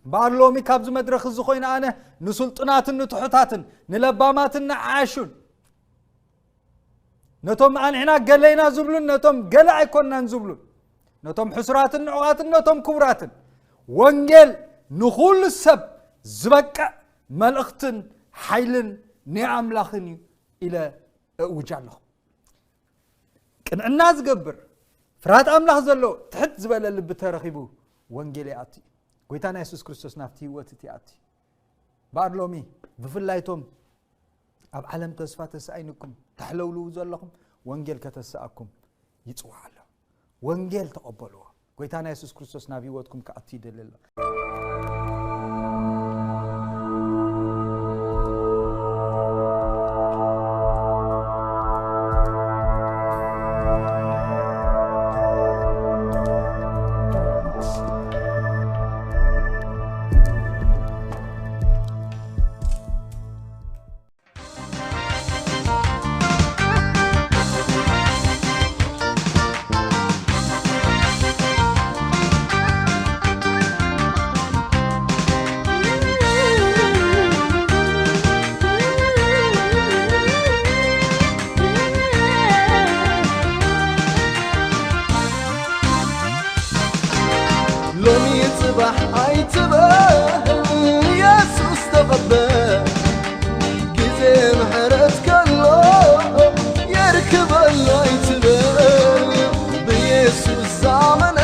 እምበኣር ሎሚ ካብዚ መድረኽ እዚ ኮይነ ኣነ ንስልጡናትን ንትሑታትን ንለባማትን ንዓያሹን ነቶም ኣንሕና ገለይና ዝብሉን ነቶም ገለ ኣይኮንናን ዝብሉን ነቶም ሕሱራትን ንዑቓትን ነቶም ክቡራትን ወንጌል ንኹሉ ሰብ ዝበቅዕ መልእኽትን ሓይልን ናይ ኣምላኽን እዩ ኢለ እእውጅ ኣለኹ። ቅንዕና ዝገብር ፍርሃት ኣምላኽ ዘለዎ ትሕት ዝበለ ልቢ ተረኺቡ ወንጌል ይኣቱ እዩ። ጎይታና የሱስ ክርስቶስ ናብቲ ህይወት እቲ ይኣቱ እዩ። እምበኣር ሎሚ ብፍላይ እቶም ኣብ ዓለም ተስፋ ተሳኢንኩም ተሕለውልው ዘለኹም ወንጌል ከተስኣኩም ይጽዋዕ ኣሎ። ወንጌል ተቐበልዎ። ጎይታና የሱስ ክርስቶስ ናብ ህይወትኩም ክኣቱ ይደሊ ኣሎ። ሎሚ ጽባሕ ኣይትበል፣ የሱስ ተቐበል። ግዜ ምሕረት ከሎ የርክበሉ ኣይትበል፣ ብየሱስ ዝኣመነ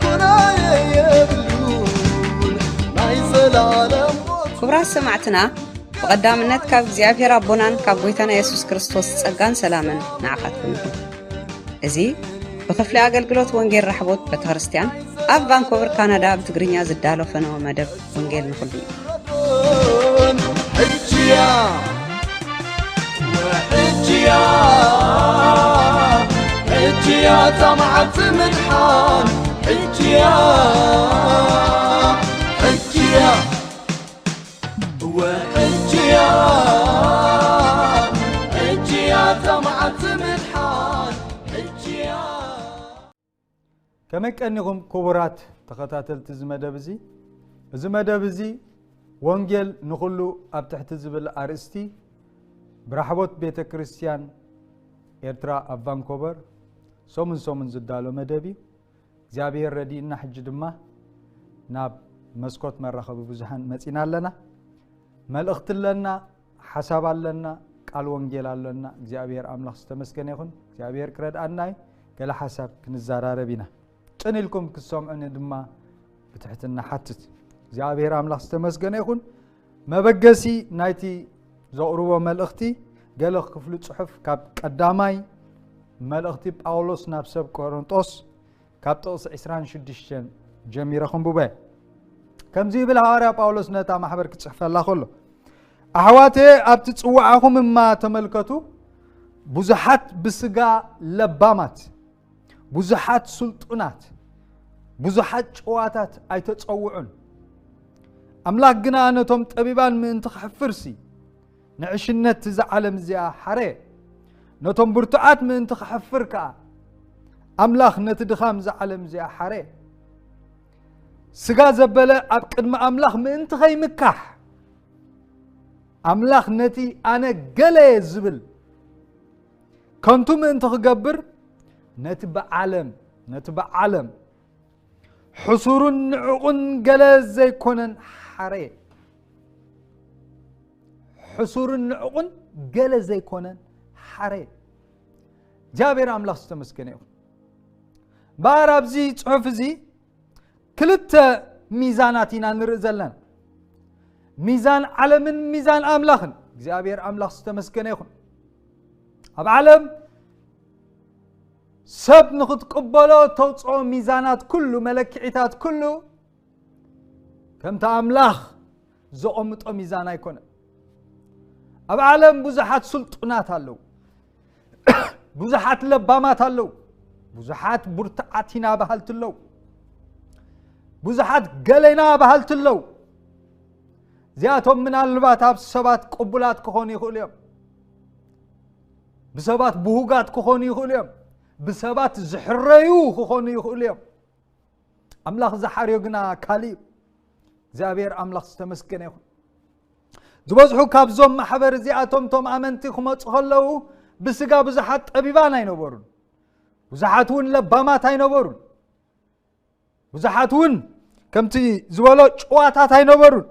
ኩናየ የብሉን ናይ ዘላለም ሞት። ክቡራት ሰማዕትና፣ ብቐዳምነት ካብ እግዚኣብሔር ኣቦናን ካብ ጐይታና የሱስ ክርስቶስ ጸጋን ሰላምን ንዓኻትኩም ይኹን። እዚ ብኽፍሊ ኣገልግሎት ወንጌል ራሕቦት ቤተክርስትያን ኣብ ቫንኮቨር ካናዳ ብትግርኛ ዝዳሎ ፈነወ መደብ ወንጌል ንኹሉ እዩ። ሕጅያ፣ ሕጅያ፣ ሕጅያ፣ እታ መዓልቲ ምድሓን፣ ሕጅያ፣ ሕጅያ። ወሕጅያ፣ ሕጅያ፣ እታ መዓልቲ ምድሓን፣ ሕጅያ። ከመይ ቀኒኹም ክቡራት ተኸታተልቲ እዚ መደብ እዚ? እዚ መደብ እዚ ወንጌል ንኹሉ ኣብ ትሕቲ ዝብል ኣርእስቲ ብራሕቦት ቤተ ክርስቲያን ኤርትራ ኣብ ቫንኮቨር ሰሙን ሰሙን ዝዳሎ መደብ እዩ። እግዚኣብሔር ረዲእና ሕጂ ድማ ናብ መስኮት መራኸቢ ብዙሃን መጺና ኣለና። መልእኽቲ ኣለና፣ ሓሳብ ኣለና፣ ቃል ወንጌል ኣለና። እግዚኣብሔር ኣምላኽ ዝተመስገነ ይኹን። እግዚኣብሔር ክረድኣና እዩ። ገለ ሓሳብ ክንዘራረብ ኢና። ጭን ኢልኩም ክትሰምዑኒ ድማ ብትሕትና ሓትት። እግዚኣብሔር ኣምላኽ ዝተመስገነ ይኹን። መበገሲ ናይቲ ዘቕርቦ መልእኽቲ ገለ ክፍሊ ጽሑፍ ካብ ቀዳማይ መልእኽቲ ጳውሎስ ናብ ሰብ ቆሮንጦስ ካብ ጥቕሲ ዕስራን ሽዱሽተን ጀሚረ ክንብቦ እየ። ከምዚ ይብል ሃዋርያ ጳውሎስ ነታ ማሕበር ክጽሕፈላ ከሎ፣ ኣሕዋተየ ኣብቲ ጽዋዓኹም እማ ተመልከቱ፣ ብዙሓት ብስጋ ለባማት፣ ብዙሓት ስልጡናት፣ ብዙሓት ጭዋታት ኣይተጸውዑን። ኣምላኽ ግና ነቶም ጠቢባን ምእንቲ ክሕፍርሲ ንዕሽነት እዛ ዓለም እዚኣ ሓረየ። ነቶም ብርቱዓት ምእንቲ ክሕፍር ከኣ ኣምላኽ ነቲ ድኻም እዛ ዓለም እዚኣ ሓረየ። ስጋ ዘበለ ኣብ ቅድሚ ኣምላኽ ምእንቲ ኸይምካሕ ኣምላኽ ነቲ ኣነ ገለ እየ ዝብል ከንቱ ምእንቲ ክገብር ነቲ ብዓለም ነቲ ብዓለም ሕሱርን ንዕቑን ገለ ዘይኮነን ሓረየ። ሕሱርን ንዕቑን ገለ ዘይኮነን ሓረየ። እግዚኣብሔር ኣምላኽ ዝተመስገነ ይኹን። እምበኣር ኣብዚ ጽሑፍ እዚ ክልተ ሚዛናት ኢና ንርኢ ዘለና። ሚዛን ዓለምን ሚዛን ኣምላኽን። እግዚኣብሔር ኣምላኽ ዝተመስገነ ይኹን። ኣብ ዓለም ሰብ ንኽትቅበሎ ተውፅኦ ሚዛናት ኩሉ፣ መለክዒታት ኩሉ ከምቲ ኣምላኽ ዘቐምጦ ሚዛን ኣይኮነን። ኣብ ዓለም ብዙሓት ስልጡናት ኣለዉ። ብዙሓት ለባማት ኣለዉ። ብዙሓት ብርቱዓት ኢና በሃልቲ ኣለዉ። ብዙሓት ገሌና በሃልቲ ኣለዉ። እዚኣቶም ምናልባት ኣብ ሰባት ቅቡላት ክኾኑ ይኽእሉ እዮም። ብሰባት ብሁጋት ክኾኑ ይኽእሉ እዮም። ብሰባት ዝሕረዩ ክኾኑ ይኽእሉ እዮም። ኣምላኽ ዝሓርዮ ግና ካልእ እዩ። እግዚኣብሔር ኣምላኽ ዝተመስገነ ይኹን። ዝበዝሑ ካብዞም ማሕበር እዚኣቶም፣ ቶም ኣመንቲ ክመፁ ከለዉ፣ ብስጋ ብዙሓት ጠቢባን ኣይነበሩን፣ ብዙሓት እውን ለባማት ኣይነበሩን፣ ብዙሓት እውን ከምቲ ዝበሎ ጭዋታት ኣይነበሩን፣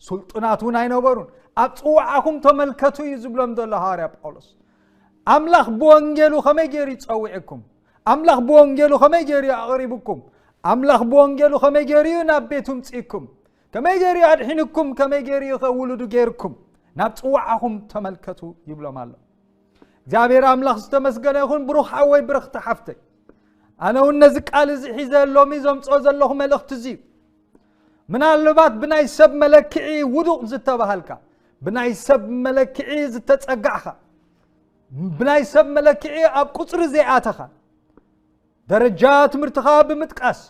ስልጡናት እውን ኣይነበሩን። ኣብ ጽዋዓኹም ተመልከቱ እዩ ዝብሎም ዘሎ ሃዋርያ ጳውሎስ። ኣምላኽ ብወንጌሉ ከመይ ገይሩ ይጸውዕኩም? ኣምላኽ ብወንጌሉ ከመይ ገይሩ እዩ ኣቕሪብኩም? ኣምላኽ ብወንጌሉ ከመይ ገይሩ እዩ ናብ ቤቱ ምጽእኩም? ከመይ ገይሩ እዩ ኣድሒንኩም? ከመይ ገይሩ እዩ ከ ውሉዱ ገይርኩም? ናብ ጽዋዓኹም ተመልከቱ ይብሎም ኣሎ። እግዚኣብሔር ኣምላኽ ዝተመስገነ ይኹን። ብሩኽ ሓወይ፣ ብርኽቲ ሓፍተይ፣ ኣነ እውን ነዚ ቃል እዚ ሒዘ ሎሚ ዘምፅኦ ዘለኹ መልእኽቲ እዚ እዩ። ምናልባት ብናይ ሰብ መለክዒ ውዱቕ ዝተባሃልካ፣ ብናይ ሰብ መለክዒ ዝተጸጋዕካ፣ ብናይ ሰብ መለክዒ ኣብ ቁጽሪ ዘይኣተኻ፣ ደረጃ ትምህርትኻ ብምጥቃስ፣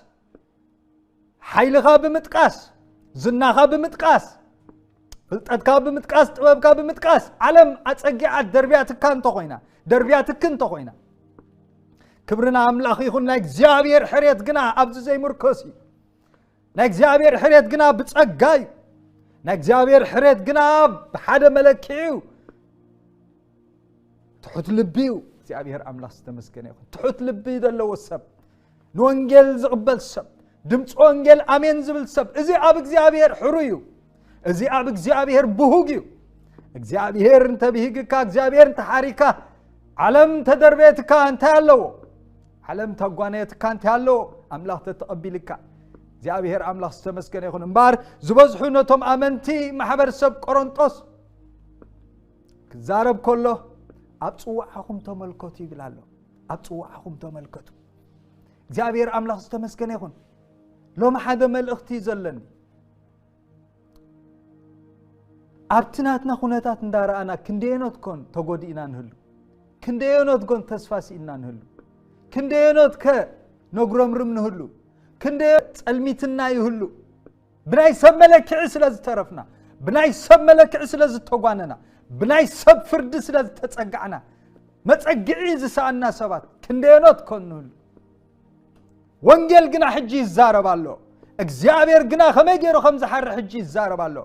ሓይልኻ ብምጥቃስ፣ ዝናኻ ብምጥቃስ፣ ፍልጠትካ ብምጥቃስ፣ ጥበብካ ብምጥቃስ፣ ዓለም ኣጸጊዓ ደርብያትካ እንተኾይና፣ ደርብያትኪ እንተኾይና፣ ክብሪ ንኣምላኽ ይኹን። ናይ እግዚኣብሔር ሕርየት ግና ኣብዚ ዘይምርኮስ እዩ። ናይ እግዚኣብሔር ሕርየት ግና ብጸጋ እዩ። ናይ እግዚኣብሔር ሕርየት ግና ብሓደ መለክዒ እዩ። ትሑት ልቢ እዩ። እግዚኣብሔር ኣምላኽ ዝተመስገነ ይኹን። ትሑት ልቢ ዘለዎ ሰብ፣ ንወንጌል ዝቕበል ሰብ፣ ድምፂ ወንጌል ኣሜን ዝብል ሰብ፣ እዚ ኣብ እግዚኣብሔር ሕሩይ እዩ። እዚ ኣብ እግዚኣብሔር ብሁግ እዩ። እግዚኣብሔር እንተብሂግካ፣ እግዚኣብሔር እንተሓሪካ፣ ዓለም ተደርቤትካ እንታይ ኣለዎ? ዓለም ተጓነየትካ እንታይ ኣለዎ? ኣምላኽ ተተቐቢልካ። እግዚኣብሔር ኣምላኽ ዝተመስገነ ይኹን። እምበኣር ዝበዝሑ ነቶም ኣመንቲ ማሕበረሰብ ቆሮንጦስ ክዛረብ ከሎ፣ ኣብ ጽዋዓኹም ተመልከቱ ይብል ኣሎ። ኣብ ጽዋዓኹም ተመልከቱ። እግዚኣብሔር ኣምላኽ ዝተመስገነ ይኹን። ሎሚ ሓደ መልእኽቲ እዩ ዘለኒ። ኣብቲ ናትና ኩነታት እንዳረኣና ክንደየኖት ኮን ተጎዲእና ንህሉ? ክንደየኖት ኮን ተስፋ ስኢንና ንህሉ? ክንደየኖት ከ ነጉረምርም ንህሉ? ክንደዮ ጸልሚትና ይህሉ? ብናይ ሰብ መለክዒ ስለ ዝተረፍና፣ ብናይ ሰብ መለክዒ ስለ ዝተጓነና፣ ብናይ ሰብ ፍርዲ ስለ ዝተጸጋዕና፣ መጸግዒ ዝሰኣና ሰባት ክንደየኖት ኮን ንህሉ? ወንጌል ግና ሕጂ ይዛረብ ኣሎ። እግዚኣብሔር ግና ከመይ ገይሩ ከም ዝሓሪ ሕጂ ይዛረብ ኣሎ።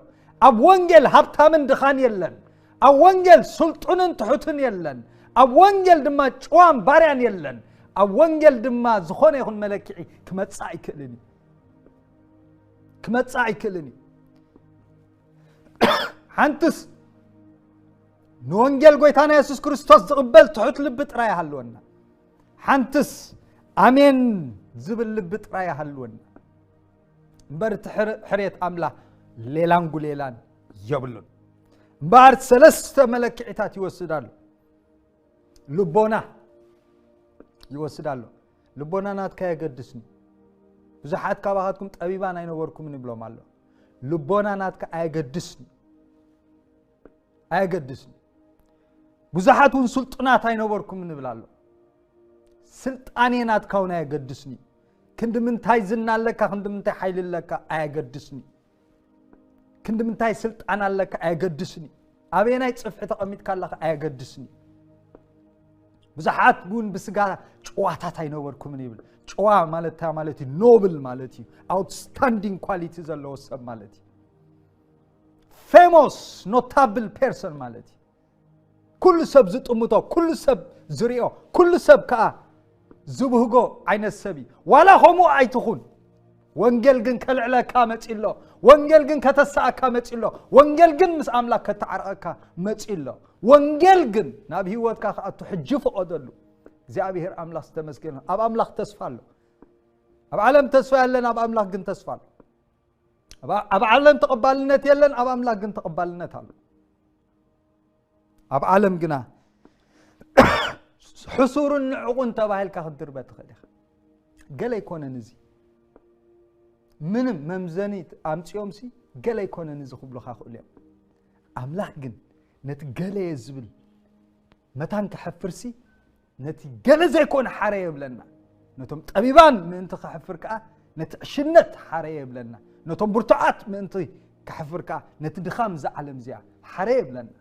ኣብ ወንጌል ሃብታምን ድኻን የለን። ኣብ ወንጌል ስልጡንን ትሑትን የለን። ኣብ ወንጌል ድማ ጭዋን ባርያን የለን። ኣብ ወንጌል ድማ ዝኾነ ይኹን መለክዒ ክመጽእ ኣይክእልን እዩ። ክመጽእ ኣይክእልን እዩ። ሓንትስ ንወንጌል ጎይታና የሱስ ክርስቶስ ዝቕበል ትሑት ልቢ ጥራይ ይሃልወና። ሓንትስ ኣሜን ዝብል ልቢ ጥራይ ይሃልወና። እምበር እቲ ሕር-፣ ሕርየት ኣምላኽ ሌላን ጉሌላን የብሉን። እምበኣር ሰለስተ መለክዒታት ይወስድ ኣሎ። ልቦና ይወስድ ኣሎ። ልቦና ናትካ የገድስኒ። ብዙሓት ካባኻትኩም ጠቢባን ኣይነበርኩምን ይብሎም ኣሎ። ልቦና ናትካ ኣየገድስኒ። ኣየገድስኒ። ብዙሓት እውን ስልጡናት ኣይነበርኩምን ይብል ኣሎ። ስልጣኔ ናትካ እውን ኣየገድስኒ። ክንዲ ምንታይ ዝና ኣለካ፣ ክንዲ ምንታይ ሓይሊ ኣለካ ኣየገድስኒ። ክንዲ ምንታይ ስልጣን ኣለካ ኣየገድስኒ። ኣበየናይ ጽፍሒ ተቐሚጥካ ኣለኻ ኣየገድስኒ። ብዙሓት እውን ብስጋ ጭዋታት ኣይነበርኩምን ይብል። ጭዋ ማለት እንታይ ማለት እዩ? ኖብል ማለት እዩ። ኣውትስታንዲንግ ኳሊቲ ዘለዎ ሰብ ማለት እዩ። ፌሞስ ኖታብል ፐርሰን ማለት እዩ። ኩሉ ሰብ ዝጥምቶ፣ ኩሉ ሰብ ዝሪኦ፣ ኩሉ ሰብ ከኣ ዝብህጎ ዓይነት ሰብ እዩ። ዋላ ከምኡ ኣይትኹን፣ ወንጌል ግን ከልዕለካ መጺ ኣሎ። ወንጌል ግን ከተሳእካ መጺ ኣሎ። ወንጌል ግን ምስ ኣምላኽ ከተዓርቐካ መጺ ኣሎ። ወንጌል ግን ናብ ህይወትካ ክኣቱ ሕጂ ፍቐደሉ። እግዚኣብሔር ኣምላኽ ዝተመስገነ። ኣብ ኣምላኽ ተስፋ ኣሎ። ኣብ ዓለም ተስፋ የለን፣ ኣብ ኣምላኽ ግን ተስፋ ኣሎ። ኣብ፣ ኣብ ዓለም ተቐባልነት የለን፣ ኣብ ኣምላኽ ግን ተቐባልነት ኣሎ። ኣብ ዓለም ግና ሕሱርን ንዕቑን ተባሂልካ ክትድርበ ትኽእል ኢኻ። ገለ ኣይኮነን እዚ። ምንም መምዘኒ ኣምጺኦምሲ ገለ ኣይኮነን እዚ ክብሉኻ ይኽእሉ እዮም። ኣምላኽ ግን ነቲ ገለ እየ ዝብል መታን ክሐፍርሲ ነቲ ገለ ዘይኮነ ሓረ የብለና። ነቶም ጠቢባን ምእንቲ ከሕፍር ከኣ ነቲ ዕሽነት ሓረ የብለና። ነቶም ብርቱዓት ምእንቲ ከሕፍር ከኣ ነቲ ድኻም እዛ ዓለም እዚኣ ሓረ የብለና።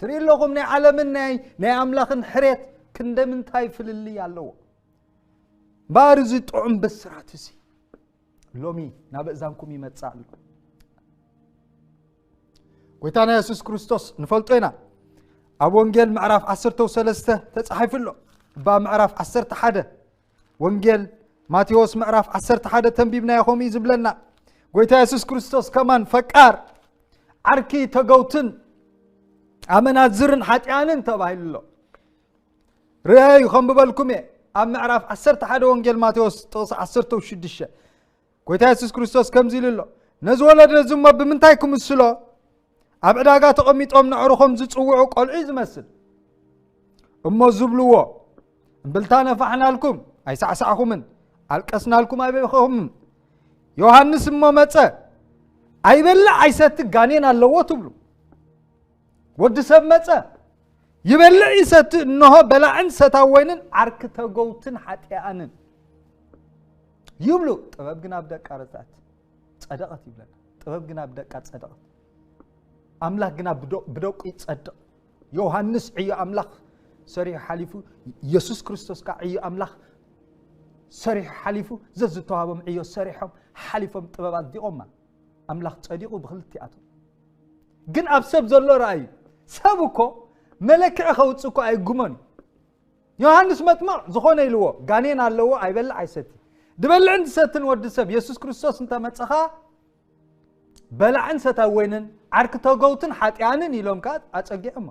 ትርኢ ኣለኹም ናይ ዓለምን ናይ፣ ናይ ኣምላኽን ሕሬት ክንደምንታይ ፍልልይ ኣለዎ። እምበኣር እዚ ጥዑም ብስራት እዚ ሎሚ ናብ እዛንኩም ይመጽእ ኣሎ። ጎይታና የሱስ ክርስቶስ ንፈልጦ ኢና። ኣብ ወንጌል ምዕራፍ ዓሰርተ ሰለስተ ተጻሒፉ ኣሎ። እባ ምዕራፍ ዓሰርተ ሓደ፣ ወንጌል ማቴዎስ ምዕራፍ ዓሰርተ ሓደ ተንቢብናዮ ከምኡ እዩ ዝብለና። ጎይታ የሱስ ክርስቶስ ከማን ፈቃር ዓርኪ ተገውትን ኣመናዝርን ሓጢኣንን ተባሂሉ ኣሎ። ርኣዩ ከም ብበልኩም እየ። ኣብ ምዕራፍ ዓሰርተ ሓደ ወንጌል ማቴዎስ ጥቕሲ ዓሰርተ ሽዱሽተ ጎይታ የሱስ ክርስቶስ ከምዚ ኢሉ ኣሎ፣ ነዚ ወለዶ እዚ እሞ ብምንታይ ክምስሎ? ኣብ ዕዳጋ ተቐሚጦም ነዕርኾም ዝጽውዑ ቆልዑ እዩ ዝመስል። እሞ ዝብልዎ፣ እምብልታ ነፋሕናልኩም ኣይሳዕሳዕኹምን፣ ኣልቀስናልኩም ኣይበኸኹምን። ዮሃንስ እሞ መጸ፣ ኣይበልዕ ኣይሰቲ፣ ጋኔን ኣለዎ ትብሉ። ወዲ ሰብ መጸ፣ ይበልዕ ይሰቲ፣ እንሆ በላዕን ሰታዊ ወይንን ዓርኪ ተገውትን ሓጢኣንን ይብሉ። ጥበብ ግን ኣብ ደቃ ረዛት ጸደቐት ይብለና። ጥበብ ግን ኣብ ደቃ ጸደቐት። ኣምላኽ ግና ብደ-፣ ብደቁ ይጸድቕ። ዮሃንስ ዕዮ ኣምላኽ ሰሪሑ ሓሊፉ፣ የሱስ ክርስቶስ ከኣ ዕዮ ኣምላኽ ሰሪሑ ሓሊፉ፣ ዘዝተዋህቦም ዕዮ ሰሪሖም ሓሊፎም ጥበብ ኣጽዲቖማ። ኣምላኽ ጸዲቑ ብኽልቲኣቶም። ግን ኣብ ሰብ ዘሎ ራእዩ፣ ሰብ እኮ መለክዒ ከውጽእ እኮ ኣይግሞን እዩ። ዮሃንስ መጥምቕ ዝኾነ ኢልዎ፣ ጋኔን ኣለዎ፣ ኣይበልዕ ኣይሰቲ። ድበልዕን ዝሰትን ወዲ ሰብ የሱስ ክርስቶስ እንተመጸኻ፣ በላዕን ሰታዊ ወይንን ዓርኪ ተገውትን ሓጢኣንን ኢሎም ከኣ ኣጸጊዖሞ።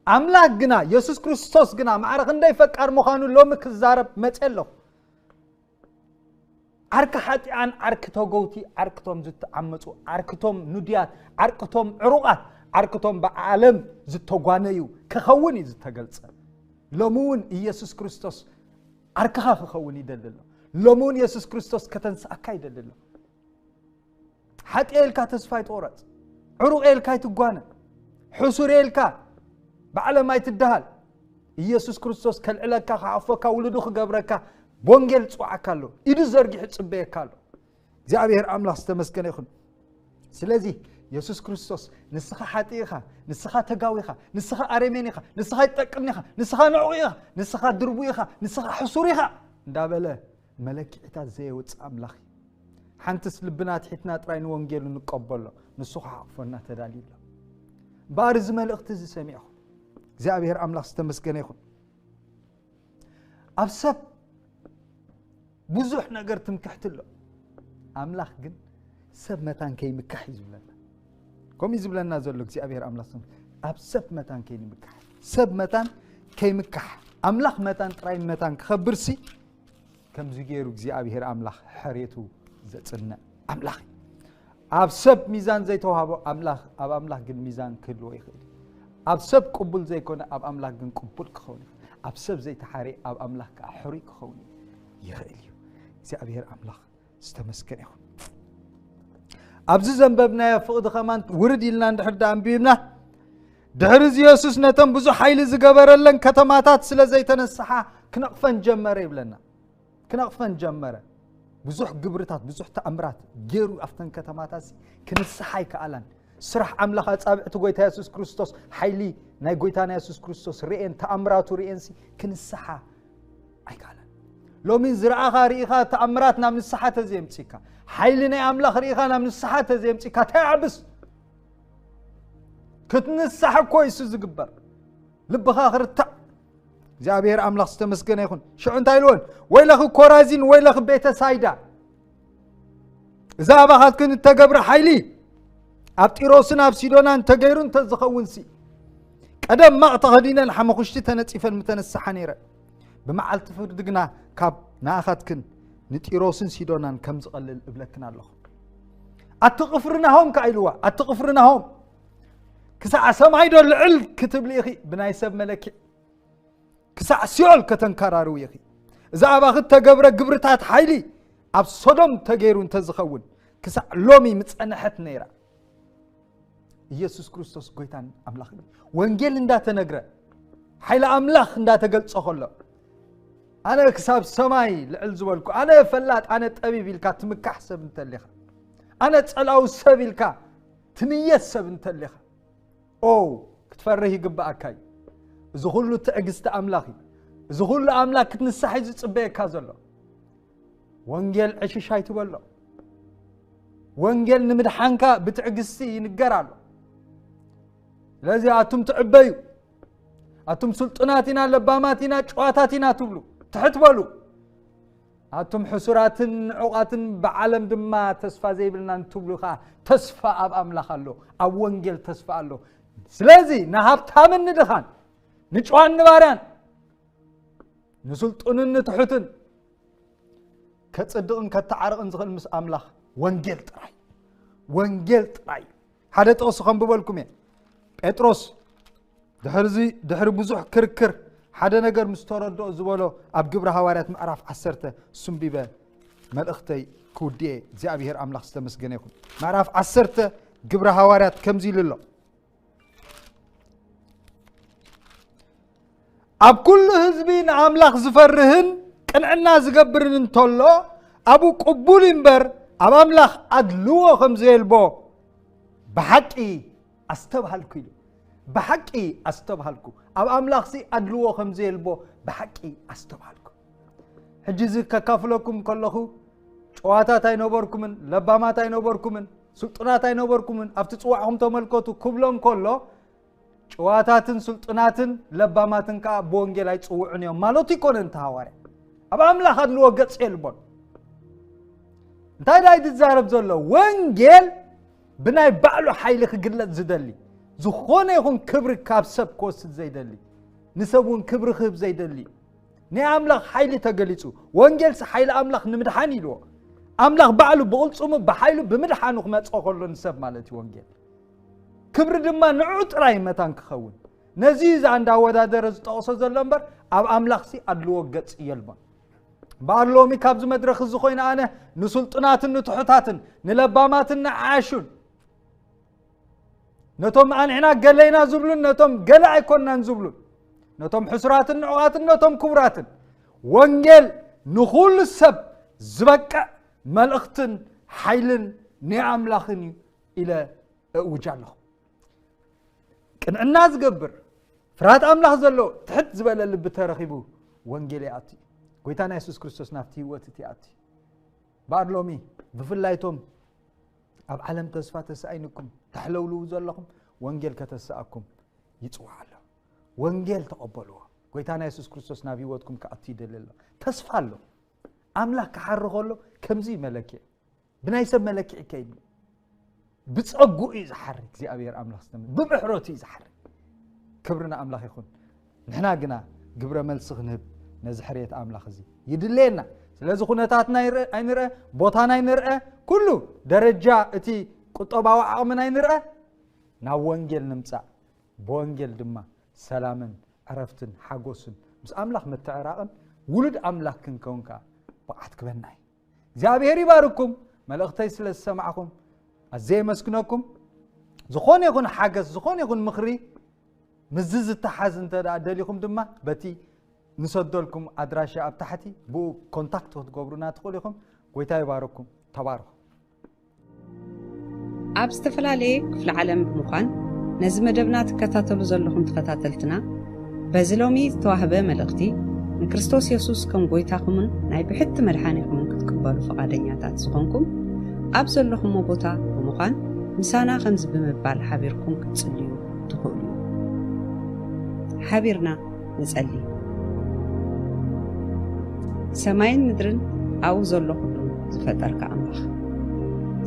ኣምላኽ ግና፣ የሱስ ክርስቶስ ግና ማዕረ ክንደይ ፈቃር ምዃኑ ሎሚ ክዛረብ መጽየ ኣለኹ። ዓርኪ ሓጢኣን፣ ዓርኪ ተገውቲ፣ ዓርክቶም ዝተዓመጹ፣ ዓርክቶም ንድያት፣ ዓርክቶም ዕሩቓት፣ ዓርክቶም ብዓለም ዝተጓነዩ ክኸውን እዩ ዝተገልጸ። ሎሚ እውን ኢየሱስ ክርስቶስ ዓርክኻ ክኸውን ይደሊ ኣሎ። ሎሚ እውን የሱስ ክርስቶስ ከተንስኣካ ይደሊ ኣሎ። ሓጢኤ ኢልካ ተስፋ ኣይትቑረጽ። ዕሩቕ ኢልካ ኣይትጓነ። ሕሱር ኢልካ ብዓለም ኣይትደሃል። ኢየሱስ ክርስቶስ ከልዕለካ፣ ክሓቕፈካ፣ ውሉዱ ክገብረካ ብወንጌል ዝጽውዓካ ኣሎ። ኢዱ ዘርጊሑ ዝጽበየካ ኣሎ። እግዚኣብሔር ኣምላኽ ዝተመስገነ ይኹን። ስለዚ የሱስ ክርስቶስ ንስኻ ሓጢእ ኢኻ፣ ንስኻ ተጋዊ ኢኻ፣ ንስኻ ኣረሜን ኢኻ፣ ንስኻ ኣይትጠቅምን ኢኻ፣ ንስኻ ንዕቑ ኢኻ፣ ንስኻ ድርቡ ኢኻ፣ ንስኻ ሕሱር ኢኻ እንዳበለ መለክዒታት ዘየውፅእ ኣምላኽ እዩ። ሓንትስ ልብና ትሒትና ጥራይ ንወንጌሉ ንቀበሎ፣ ንሱ ክሓቕፈና ተዳልዩ ኣሎ። እምበኣር እዚ መልእኽቲ እዚ ሰሚዕኹም፣ እግዚኣብሔር ኣምላኽ ዝተመስገነ ይኹን። ኣብ ሰብ ብዙሕ ነገር ትምክሕቲ ኣሎ። ኣምላኽ ግን ሰብ መታን ከይምካሕ እዩ ዝብለና። ከምኡ እዩ ዝብለና ዘሎ እግዚኣብሔር ኣምላኽ። ኣብ ሰብ መታን ከይምካሕ፣ ሰብ መታን ከይምካሕ፣ ኣምላኽ መታን ጥራይ መታን ክኸብርሲ፣ ከምዚ ገይሩ እግዚኣብሔር ኣምላኽ ሕሬቱ ዘጽንዕ ኣምላኽ እዩ። ኣብ ሰብ ሚዛን ዘይተዋህቦ ኣምላኽ፣ ኣብ ኣምላኽ ግን ሚዛን ክህልዎ ይኽእል እዩ። ኣብ ሰብ ቅቡል ዘይኮነ ኣብ ኣምላኽ ግን ቅቡል ክኸውን ይኽእል። ኣብ ሰብ ዘይተሓርየ ኣብ ኣምላኽ ከኣ ሕሩይ ክኸውን ይኽእል እዩ። እግዚኣብሔር ኣምላኽ ዝተመስገነ ይኹን። ኣብዚ ዘንበብናዮ ፍቕዲ ከማን ውርድ ኢልና እንድሕር ደኣ ኣንቢብና፣ ድሕሪ እዚ የሱስ ነተን ብዙሕ ሓይሊ ዝገበረለን ከተማታት ስለ ዘይተነስሓ ክነቕፈን ጀመረ ይብለና። ክነቕፈን ጀመረ። ብዙሕ ግብርታት፣ ብዙሕ ተኣምራት ገይሩ ኣብተን ከተማታት ክንስሓ ኣይከኣላን። ስራሕ ኣምላኽ ኣጻብዕቲ ጎይታ የሱስ ክርስቶስ፣ ሓይሊ ናይ ጎይታና የሱስ ክርስቶስ ርእየን፣ ተኣምራቱ ርእየንሲ ክንስሓ ኣይከኣላን። ሎሚ ዝረኣኻ ርኢኻ ተኣምራት ናብ ንስሓ ተዘየምጺካ፣ ሓይሊ ናይ ኣምላኽ ርኢኻ ናብ ንስሓ ተዘየምጺካ፣ እንታይ ይዓብስ? ክትንሳሕ እኮ እዩ እሱ ዝግበር። ልብኻ ክርታዕ። እግዚኣብሔር ኣምላኽ ዝተመስገነ ይኹን። ሽዑ እንታይ ኢልወን? ወይለኺ ኮራዚን፣ ወይለኺ ቤተሳይዳ፣ እዛ ኣባኻትክን እተገብረ ሓይሊ ኣብ ጢሮስን ኣብ ሲዶናን እንተገይሩ እንተዝኸውንሲ፣ ቀደም ማቕ ተኸዲነን ሓመኹሽቲ ተነጺፈን ምተነስሓ ነይረ። ብመዓልቲ ፍርዲ ግና ካብ ንኣኻትክን ንጢሮስን ሲዶናን ከም ዝቐልል እብለክን ኣለኹ። ኣቲ ቅፍርናሆም ከኣ ኢልዋ፣ ኣቲ ቅፍርናሆም፣ ክሳዕ ሰማይ ዶ ልዕል ክትብሊ ኢኺ ብናይ ሰብ መለክዒ? ክሳዕ ሲኦል ከተንከራርዊ ኢኺ። እዛ ኣባኺ እተገብረ ግብርታት ሓይሊ ኣብ ሶዶም ተገይሩ እንተዝኸውን፣ ክሳዕ ሎሚ ምጸንሐት ነይራ። ኢየሱስ ክርስቶስ ጎይታን ኣምላኽን እዩ። ወንጌል እንዳተነግረ፣ ሓይሊ ኣምላኽ እንዳተገልጸ ከሎ፣ ኣነ ክሳብ ሰማይ ልዕል ዝበልኩ፣ ኣነ ፈላጥ፣ ኣነ ጠቢብ ኢልካ ትምካሕ ሰብ እንተሊኻ፣ ኣነ ጸላዊ ሰብ ኢልካ ትንየት ሰብ እንተሊኻ፣ ኦ፣ ክትፈርህ ይግብኣካ እዩ። እዚ ኩሉ ትዕግስቲ ኣምላኽ እዩ። እዚ ኩሉ ኣምላኽ ክትንሳሕ እዩ ዝጽበየካ ዘሎ። ወንጌል ዕሽሽ ኣይትበሎ። ወንጌል ንምድሓንካ ብትዕግስቲ ይንገር ኣሎ። ስለዚ ኣቱም ትዕበዩ፣ ኣቱም ስልጡናት ኢና፣ ለባማት ኢና፣ ጨዋታት ኢና ትብሉ፣ ትሕት በሉ። ኣቱም ሕሱራትን ንዑቓትን ብዓለም ድማ ተስፋ ዘይብልናን ትብሉ ኸዓ፣ ተስፋ ኣብ ኣምላኽ ኣሎ፣ ኣብ ወንጌል ተስፋ ኣሎ። ስለዚ ንሃብታምን ንድኻን፣ ንጨዋን ንባርያን፣ ንስልጡንን ንትሑትን ከጽድቕን ከተዓርቕን ዝኽእል ምስ ኣምላኽ ወንጌል ጥራይ፣ ወንጌል ጥራይ። ሓደ ጥቕሲ ከንብበልኩም እየ። ጴጥሮስ ድሕሪ እዚ፣ ድሕሪ ብዙሕ ክርክር ሓደ ነገር ምስ ተረድኦ ዝበሎ ኣብ ግብረ ሃዋርያት ምዕራፍ ዓሰርተ ስንቢበ መልእኽተይ ክውድኤ። እግዚኣብሔር ኣምላኽ ዝተመስገነ ይኹን። ምዕራፍ ዓሰርተ ግብረ ሃዋርያት ከምዚ ኢሉ ኣሎ። ኣብ ኩሉ ህዝቢ ንኣምላኽ ዝፈርህን ቅንዕና ዝገብርን እንተሎ፣ ኣብኡ ቅቡል እምበር ኣብ ኣምላኽ ኣድልዎ ከም ዘየልቦ ብሓቂ ኣስተብሃልኩ ኢሉ። ብሓቂ ኣስተብሃልኩ። ኣብ ኣምላኽሲ ኣድልዎ ከም ዘየልቦ ብሓቂ ኣስተብሃልኩ። ሕጂ እዚ ከካፍለኩም ከለኹ፣ ጨዋታት ኣይነበርኩምን፣ ለባማት ኣይነበርኩምን፣ ስልጡናት ኣይነበርኩምን፣ ኣብቲ ጽዋዕኹም ተመልከቱ ክብሎ እንከሎ፣ ጨዋታትን ስልጡናትን ለባማትን ከኣ ብወንጌል ኣይጽውዑን እዮም ማለቱ ይኮነን። እቲ ሃዋርያ ኣብ ኣምላኽ ኣድልዎ ገጽ የልቦን። እንታይ ደኣ እዩ ዝዛረብ ዘሎ? ወንጌል ብናይ ባዕሉ ሓይሊ ክግለጽ ዝደሊ፣ ዝኾነ ይኹን ክብሪ ካብ ሰብ ክወስድ ዘይደሊ፣ ንሰብ እውን ክብሪ ክህብ ዘይደሊ፣ ናይ ኣምላኽ ሓይሊ ተገሊጹ። ወንጌልሲ ሓይሊ ኣምላኽ ንምድሓን ኢልዎ። ኣምላኽ ባዕሉ ብቕልጽሙ ብሓይሉ ብምድሓኑ ክመጽኦ ከሎ ንሰብ ማለት እዩ ወንጌል። ክብሪ ድማ ንዑ ጥራይ መታን ክኸውን። ነዚ እዩ እዛ እንዳወዳደረ ዝጠቕሶ ዘሎ እምበር ኣብ ኣምላኽሲ ኣድልዎ ገጽ የልቦን። እምበኣር ሎሚ ካብዚ መድረኽ እዚ ኮይነ ኣነ ንስልጡናትን ንትሑታትን ንለባማትን ንዓያሹን ነቶም ኣንሕና ገለይና ዝብሉን ነቶም ገለ ኣይኮንናን ዝብሉን ነቶም ሕሱራትን ንዑቓትን ነቶም ክቡራትን ወንጌል ንኹሉ ሰብ ዝበቅዕ መልእኽትን ሓይልን ናይ ኣምላኽን እዩ ኢለ እእውጅ ኣለኹ። ቅንዕና ዝገብር ፍርሃት ኣምላኽ ዘለዎ ትሕት ዝበለ ልቢ ተረኺቡ ወንጌል ይኣቱ እዩ። ጎይታና የሱስ ክርስቶስ ናብቲ ህይወት እቲ ይኣቱ እዩ። እምበኣር ሎሚ ብፍላይ እቶም ኣብ ዓለም ተስፋ ተሳኢንኩም ተሕለውልው ዘለኹም ወንጌል ከተስኣኩም ይጽዋዕ ኣሎ። ወንጌል ተቐበልዎ። ጎይታና የሱስ ክርስቶስ ናብ ህይወትኩም ክኣቱ ይደሊ ኣሎ። ተስፋ ኣሎ። ኣምላኽ ክሓሪ ከሎ ከምዚ እዩ መለክዒ። ብናይ ሰብ መለክዒ ከይድሉ ብጸጉኡ እዩ ዝሓሪ እግዚኣብሔር ኣምላኽ ዝተመ-፣ ብምሕረቱ እዩ ዝሓሪ። ክብሪ ንኣምላኽ ይኹን። ንሕና ግና ግብረ መልሲ ክንህብ ነዚ ሕርየት ኣምላኽ እዚ ይድለየና። ስለዚ ኩነታትና ኣይንርአ፣ ኣይንርአ፣ ቦታና ኣይንርአ፣ ኩሉ ደረጃ እቲ ቁጠባዊ ዓቕምና ኣይንርአ፣ ናብ ወንጌል ንምጻእ፣ ብወንጌል ድማ ሰላምን ዕረፍትን ሓጎስን ምስ ኣምላኽ ምትዕራቕን ውሉድ ኣምላኽ ክንከውን ከኣ ብቕዓት ክበና እዩ። እግዚኣብሔር ይባርኩም። መልእኽተይ ስለ ዝሰማዕኹም ኣዝየ የመስግነኩም። ዝኾነ ይኹን ሓገዝ፣ ዝኾነ ይኹን ምኽሪ ምስዚ ዝተሓዝ እንተ ደኣ ደሊኹም ድማ በቲ ንሰደልኩም ኣድራሻ ኣብ ታሕቲ ብኡ ኮንታክት ክትገብሩና ትኽእሉ ኢኹም። ጎይታ ይባርኩም። ተባረኹ። ኣብ ዝተፈላለየ ክፍለ ዓለም ብምዃን ነዚ መደብና ትከታተሉ ዘለኹም ተኸታተልትና፣ በዚ ሎሚ ዝተዋህበ መልእኽቲ ንክርስቶስ የሱስ ከም ጎይታኹምን ናይ ብሕቲ መድሓኒኹምን ክትቅበሉ ፍቓደኛታት ዝኾንኩም፣ ኣብ ዘለኹሞ ቦታ ብምዃን ምሳና ከምዚ ብምባል ሓቢርኩም ክትጽልዩ ትኽእሉ። ሓቢርና ንጸሊ። ሰማይን ምድርን ኣብኡ ዘሎ ኩሉ ዝፈጠርካ ኣምላኽ፣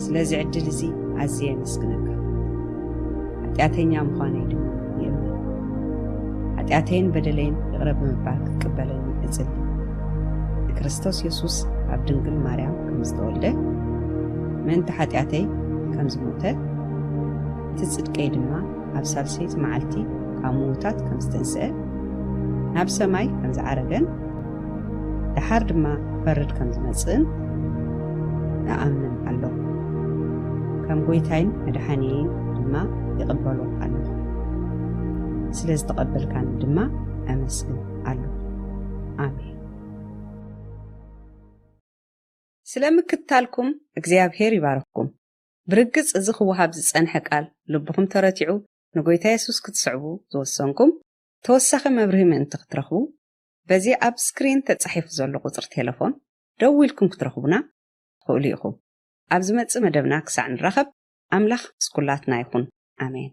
ስለዚ ዕድል እዚ ኣዝየ የመስግነካ። ሓጢኣተኛ ምዃነይ ድማ የእምን። ሓጢኣተይን በደለይን ይቕረ ብምባል ክትቅበለኒ እጽሊ። ንክርስቶስ የሱስ ኣብ ድንግል ማርያም ከም ዝተወልደ፣ ምእንቲ ሓጢኣተይ ከም ዝሞተ፣ እቲ ጽድቀይ ድማ ኣብ ሳልሰይቲ መዓልቲ ካብ ምዉታት ከም ዝተንስአ፣ ናብ ሰማይ ከም ዝዓረገን፣ ደሓር ድማ ክፈርድ ከም ዝመጽእን እኣምን ኣለኹ። ከም ጎይታይን መድሓኒየይን ድማ ይቕበሎ ኣለኹ። ስለ ዝተቐበልካኒ ድማ ኣመስግን ኣለኹ። ኣሜን። ስለ ምክትታልኩም እግዚኣብሔር ይባርኽኩም። ብርግጽ እዚ ክወሃብ ዝጸንሐ ቃል ልብኹም ተረቲዑ ንጎይታ የሱስ ክትስዕቡ ዝወሰንኩም፣ ተወሳኺ መብርሂ ምእንቲ ክትረኽቡ፣ በዚ ኣብ ስክሪን ተጻሒፉ ዘሎ ቁጽሪ ቴለፎን ደዊልኩም ክትረኽቡና ትኽእሉ ኢኹም። ኣብ ዝመጽእ መደብና ክሳዕ ንራኸብ ኣምላኽ ምስ ኩላትና ይኹን። ኣሜን።